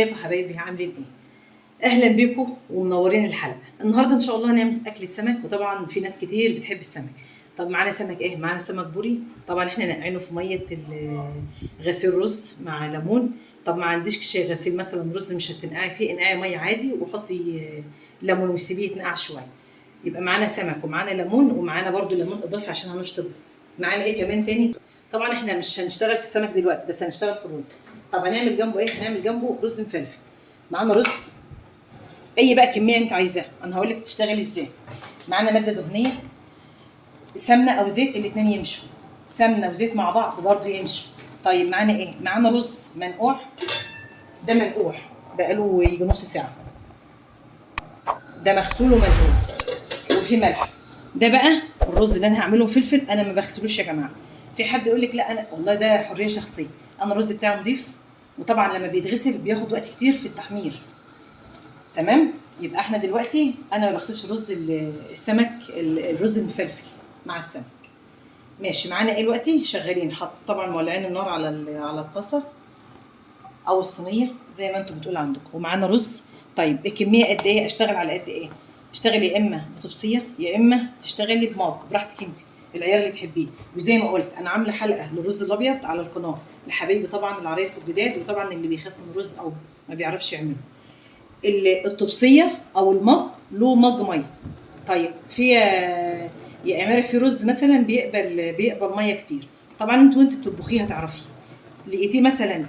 ازيكم حبايبي؟ عاملين ايه؟ اهلا بيكم ومنورين الحلقة. النهارده ان شاء الله هنعمل اكله سمك، وطبعا في ناس كتير بتحب السمك. طب معانا سمك ايه؟ معانا سمك بوري، طبعا احنا نقعينه في مية غسيل رز مع ليمون. طب ما عندكش غسيل مثلا رز مش هتنقعي فيه، انقعي مية عادي وحطي ليمون وسيبيه يتنقع شوية. يبقى معانا سمك ومعانا ليمون ومعانا برده ليمون اضافي عشان هنشطبه. معانا ايه كمان تاني؟ طبعا احنا مش هنشتغل في السمك دلوقتي، بس هنشتغل في الرز. طب هنعمل جنبه ايه؟ هنعمل جنبه رز مفلفل. معانا رز اي بقى كمية انت عايزاها، انا هقول لك تشتغلي ازاي. معانا مادة دهنية، سمنه او زيت، الاثنين يمشوا، سمنه وزيت مع بعض برضو يمشوا. طيب معانا ايه؟ معانا رز منقوع، ده منقوع بقاله يجي نص ساعة، ده مغسول ومنقوع وفي ملح. ده بقى الرز اللي انا هعمله فلفل، انا ما بغسلوش يا جماعة. في حد يقول لك لا، انا والله ده حرية شخصية، انا الرز بتاعي نضيف، وطبعا لما بيتغسل بياخد وقت كتير في التحمير. تمام؟ يبقى احنا دلوقتي انا ما بغسلش رز السمك، الرز المفلفل مع السمك. ماشي. معانا ايه دلوقتي؟ شغالين، حط طبعا مولعين النار على الطاسه او الصينية زي ما انتم بتقولوا عندكم، ومعانا رز. طيب الكمية قد ايه؟ اشتغل على قد ايه؟ اشتغلي يا اما بطبسيه يا اما تشتغلي بماج، براحتك انت، العيار اللي تحبيه. وزي ما قلت انا عامله حلقة للرز الابيض على القناة لحبايبي طبعا العرايس الجداد، وطبعا اللي بيخاف من الرز او ما بيعرفش يعمله. الطبسيه او المج له مج مية. طيب في يا اميره في رز مثلا بيقبل مية كتير، طبعا انت وانت بتطبخيه هتعرفي. لقيتيه مثلا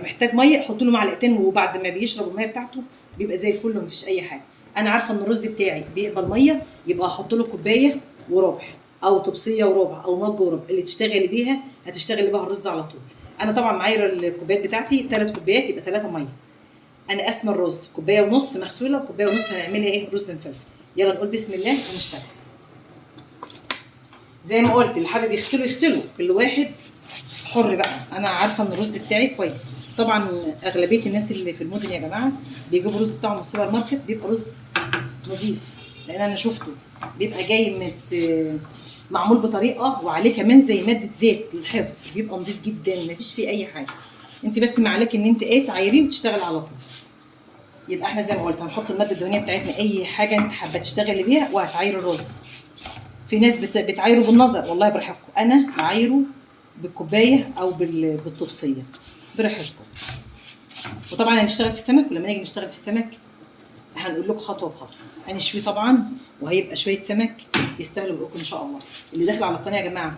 محتاج مية، حطي له معلقتين، وبعد ما بيشرب المية بتاعته بيبقى زي الفل ومفيش اي حاجة. انا عارفه ان الرز بتاعي بيقبل مية، يبقى احط له كوباية وربع او طبسيه وربع او مج وربع، اللي تشتغلي بيها هتشتغلي بيها الرز على طول. انا طبعا معايا الكوبايات بتاعتي 3 كوبايات، يبقى 3 مية. انا قاسمة الرز كوباية ونص مغسوله وكوبايه ونص هنعملها ايه؟ رز مفلفل. يلا نقول بسم الله ونشتغل. زي ما قلت اللي حابب يغسله يغسله، كل واحد حر بقى. انا عارفه ان الرز بتاعي كويس. طبعا اغلبية الناس اللي في المدن يا جماعة بيجيبوا رز بتاعهم من السوبر ماركت، بيبقى رز نظيف، لان انا شفته بيبقى جاي معمول بطريقة وعليه كمان زي مادة زيت للحفظ، بيبقى نظيف جدا مفيش فيه اي حاجة. انت بس ما عليك ان انت ايه تعايريه وتشتغل على طول. يبقى احنا زي ما قلت هنحط المادة الدهنية بتاعتنا، اي حاجة انت حابة تشتغلي بيها، وهتعايري الرز. في ناس بتعايره بالنظر، والله براحتكم، انا بعايره بالكوبايه او بالطبسيه، براحتكم. وطبعا هنشتغل في السمك، ولما نيجي نشتغل في السمك هنقول لكم خطوة بخطوة. هنشويه طبعا، وهيبقى شوية سمك يستاهلوا بقكم ان شاء الله. اللي داخل على القناة يا جماعة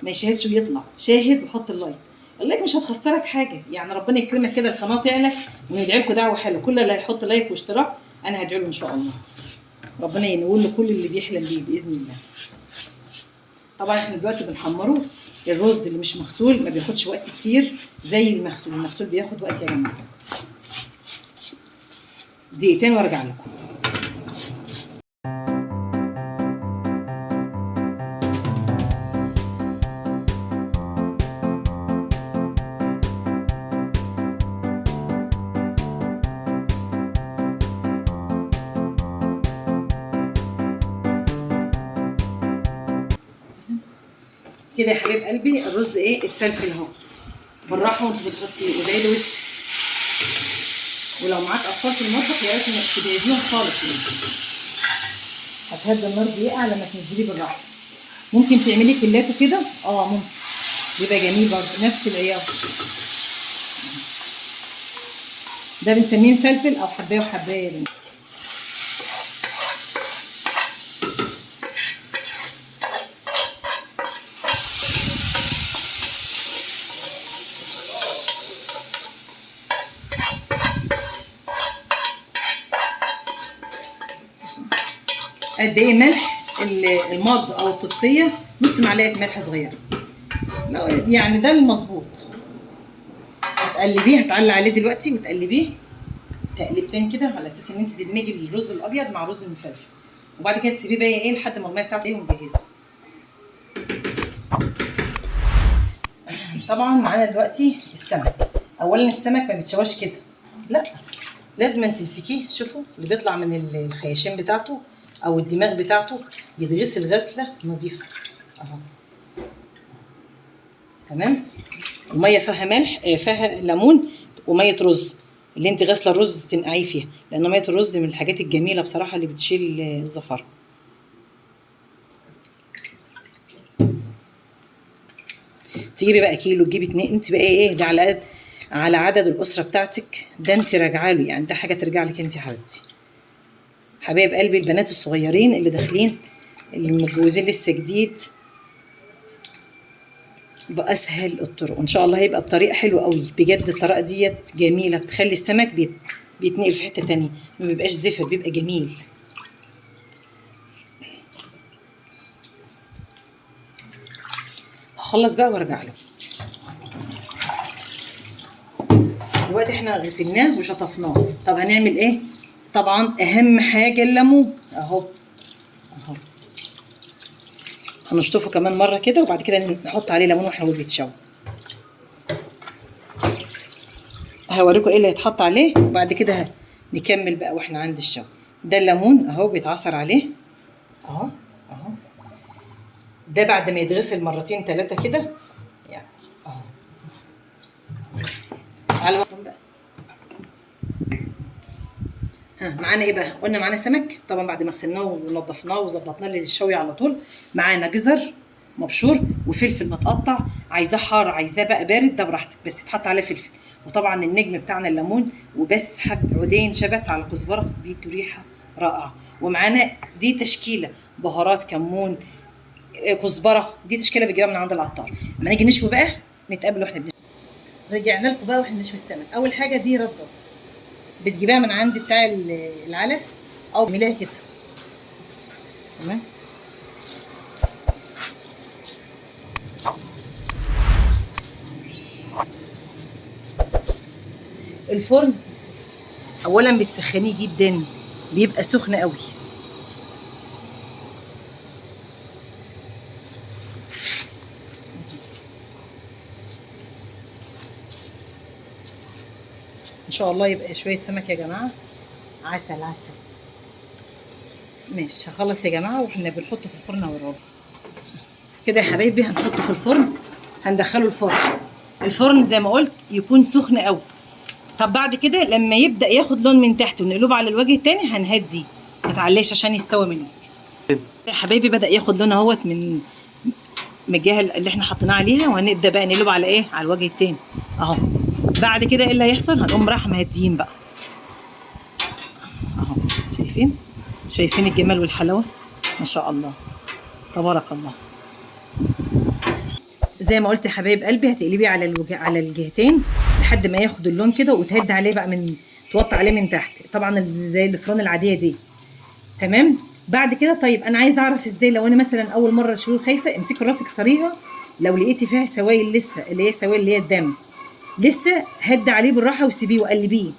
ما يشاهدش ويطلع، شاهد وحط ال like. ال like مش هتخسرك حاجة، يعني ربنا يكرمك كده القناة تعلى وندعي لكم دعوه حلوة. كل اللي هيحط like واشتراك انا هدعي له ان شاء الله، ربنا ينول له كل اللي بيحلم بيه باذن الله. طبعا احنا دلوقتي بنحمره. الرز اللي مش مغسول ما بياخدش وقت كتير زي المغسول، المغسول بياخد وقت يا جماعة. دقيقتين وارجع لكم. كده يا حبيب قلبي الرز ايه؟ اتفلفل اهو بالراحة، وانت بتحطي وادعي له وش. ولو معاك اطفال في المطبخ يا ريت تبعديهم خالص، يعني هتهدي النار دقيقة لما تنزليه بالراحة. ممكن تعملي كلاته كده، ممكن بيبقى جميل برضه نفس العيار. ده بنسميه مفلفل او حبايه وحبايه يا بنتي. قد ايه ملح؟ المض او الطبسيه نص معلقه ملح صغيرة، يعني ده المظبوط. هتقلبيه، هتعلي عليه دلوقتي وتقلبيه تقلبتين كده على اساس ان انت تدمجي الرز الابيض مع الرز المفلفل، وبعد كده تسيبيه بقى ايه لحد ما المية بتاعته ايه ونجهزه. طبعا معانا دلوقتي السمك. اولا السمك ما بيتشواش كده، لا لازم انت تمسكيه. شوفوا اللي بيطلع من الخياشيم بتاعته او الدماغ بتاعته، يتغسل غسله نظيفة اهو. تمام. المية فيها ملح، فيها ليمون ومية رز. اللي انت غاسله الرز تنقعيه فيها، لان مية الرز من الحاجات الجميلة بصراحة اللي بتشيل الزفاره. تجيبي بقى كيلو، تجيبي 2، انت بقى ايه ده على قد على عدد الاسرة بتاعتك، ده انت راجعه له يعني، ده حاجة ترجع لك انت يا حبيبتي. حبايب قلبي البنات الصغيرين اللي داخلين اللي متجوزين لسه جديد، باسهل الطرق ان شاء الله هيبقى بطريقة حلوة قوي بجد. الطريقة ديت جميلة، بتخلي السمك بيتنقل في حتة تانية، ما بيبقاش زفر، بيبقى جميل. هخلص بقى وارجع له. دلوقتي احنا غسلناه وشطفناه. طب هنعمل ايه؟ طبعا اهم حاجة الليمون اهو اهو، هنشطفه كمان مرة كده، وبعد كده نحط عليه ليمون واحنا بيتشوى. هوريكم ايه اللي هيتحط عليه، وبعد كده نكمل بقى واحنا عند الشوي. ده الليمون اهو بيتعصر عليه اهو اهو، ده بعد ما يتغسل مرتين 3 كده يعني اهو. على بقى. ها معانا ايه بقى؟ قلنا معانا سمك طبعا بعد ما غسلناه ونضفناه وظبطناه للشوي على طول. معانا جزر مبشور وفلفل متقطع، عايزاه حار عايزاه بقى بارد ده براحتك، بس يتحط عليه فلفل. وطبعا النجم بتاعنا الليمون، وبس حب عودين شبت على الكزبره بيدوا ريحه رائعة. ومعانا دي تشكيله بهارات، كمون، كزبره، دي تشكيله بتجيبها من عند العطار. اما نيجي نشوي بقى نتقابل واحنا بنشوي. رجعنا لكم بقى واحنا بنشوي السمك. اول حاجة دي رده بتجيبها من عند بتاع العلف او ملاها كده، تمام. الفرن اولا بتسخنيه جدا، بيبقى سخن قوي. ان شاء الله يبقى شوية سمك يا جماعة عسل عسل. ماشي هخلص يا جماعة واحنا بنحطه في الفرن اهو كده يا حبايبي. هنحطه في الفرن، هندخله الفرن. الفرن زي ما قلت يكون سخن قوي. طب بعد كده لما يبدا ياخد لون من تحت ونقلبه على الوجه التاني هنهديه، ما تعليش عشان يستوي منك. يا حبايبي بدا ياخد لون اهوت من الجهة اللي احنا حطيناه عليها، وهنبدا بقى نقلبه على ايه؟ على الوجه التاني اهو. بعد كده ايه اللي هيحصل؟ هنقوم راح مهديين بقى اهو. شايفين؟ شايفين الجمال والحلاوه؟ ما شاء الله تبارك الله. زي ما قلت يا حبايب قلبي هتقلبيه على الوجه، على الجهتين لحد ما ياخد اللون كده، وتهد عليه بقى من توطي عليه من تحت طبعا زي الفرن العادية دي، تمام. بعد كده طيب انا عايزه اعرف ازاي لو انا مثلا اول مرة اشوي خايفة، امسكي راسك صريها، لو لقيتي فيها سوائل لسه اللي هي سوائل اللي هي الدم لسه، هدي عليه بالراحة وسيبيه وقلبيه.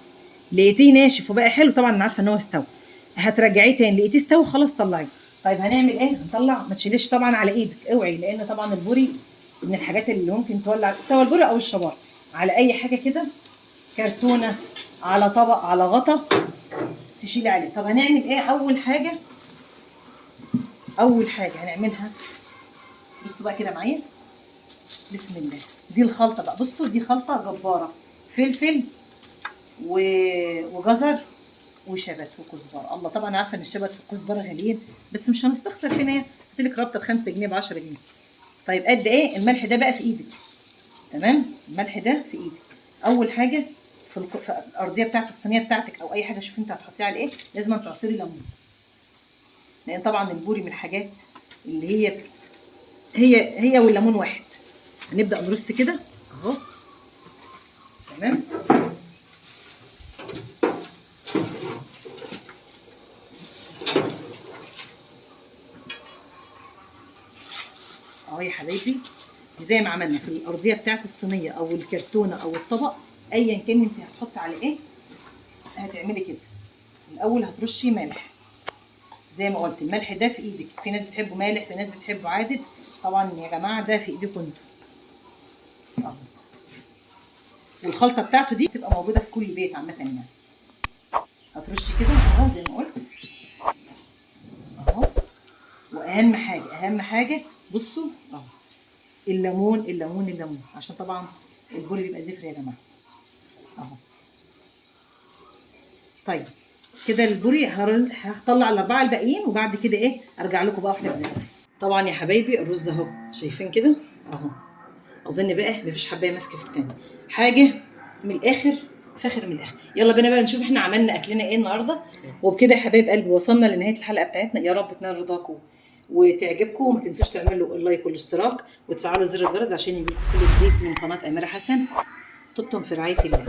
لقيتيه ناشف وبقى حلو طبعا انا عارفه ان هو استوى، هترجعيه تاني. لقيتيه استوى خلاص طلعيه. طيب هنعمل ايه؟ هنطلع، ما تشيليش طبعا على ايدك اوعي، لان طبعا البوري من الحاجات اللي ممكن تولع، سواء البوري او الشبار، على اي حاجة كده، كرتونة، على طبق، على غطا، تشيلي عليه. طب هنعمل ايه؟ اول حاجة، اول حاجة هنعملها، بصوا بقى كده معايا، بسم الله. دي الخلطة بقى، بصوا دي خلطه جبارة، فلفل وجزر وشبت وكزبره. الله طبعا عارفه ان الشبت والكزبره غاليين، بس مش هنستخسر فينا، هاتلك رابطه ب5 جنيه ب10 جنيه. طيب قد ايه الملح ده بقى في ايدك، تمام؟ الملح ده في ايدك. اول حاجة في الارضية بتاعت الصينية بتاعتك او اي حاجة، شوف انت هتحطيها على ايه، لازم تعصري ليمون، لان طبعا البوري من الحاجات اللي هي هي هي والليمون واحد. هنبدا نرص كده اهو، تمام. اهو يا حبايبي زي ما عملنا في الارضية بتاعت الصينية او الكرتونه او الطبق ايا كان انت هتحطي على ايه، هتعملي كده. الاول هترشي ملح زي ما قلت، الملح ده في ايدك، في ناس بتحبه مالح، في ناس بتحبه عادب، طبعا يا جماعة ده في ايديكم انتوا اهو. والخلطه بتاعته دي بتبقى موجودة في كل بيت عامة يعني. هترشي كده اهو زي ما قلت اهو. واهم حاجة، اهم حاجة بصوا اهو، الليمون الليمون الليمون، عشان طبعا البوري بيبقى زفر يا جماعة اهو. طيب كده البوري هطلع الاربعة الباقيين، وبعد كده ايه ارجع لكم بقى واحنا بناكل. طبعا يا حبايبي الرز اهو، شايفين كده اهو، اظن بقى مفيش حبايه ماسكه في التاني، حاجة من الاخر، فخر من الاخر. يلا بينا بقى نشوف احنا عملنا اكلنا ايه النهارده. وبكده يا حبايب قلبي وصلنا لنهاية الحلقة بتاعتنا، يا رب تنال رضاكم وتعجبكم، وما تنسوش تعملوا ال like والاشتراك وتفعلوا زر الجرس عشان يجيلكم كل جديد من قناة اميره حسن. طبتم في رعاية الله.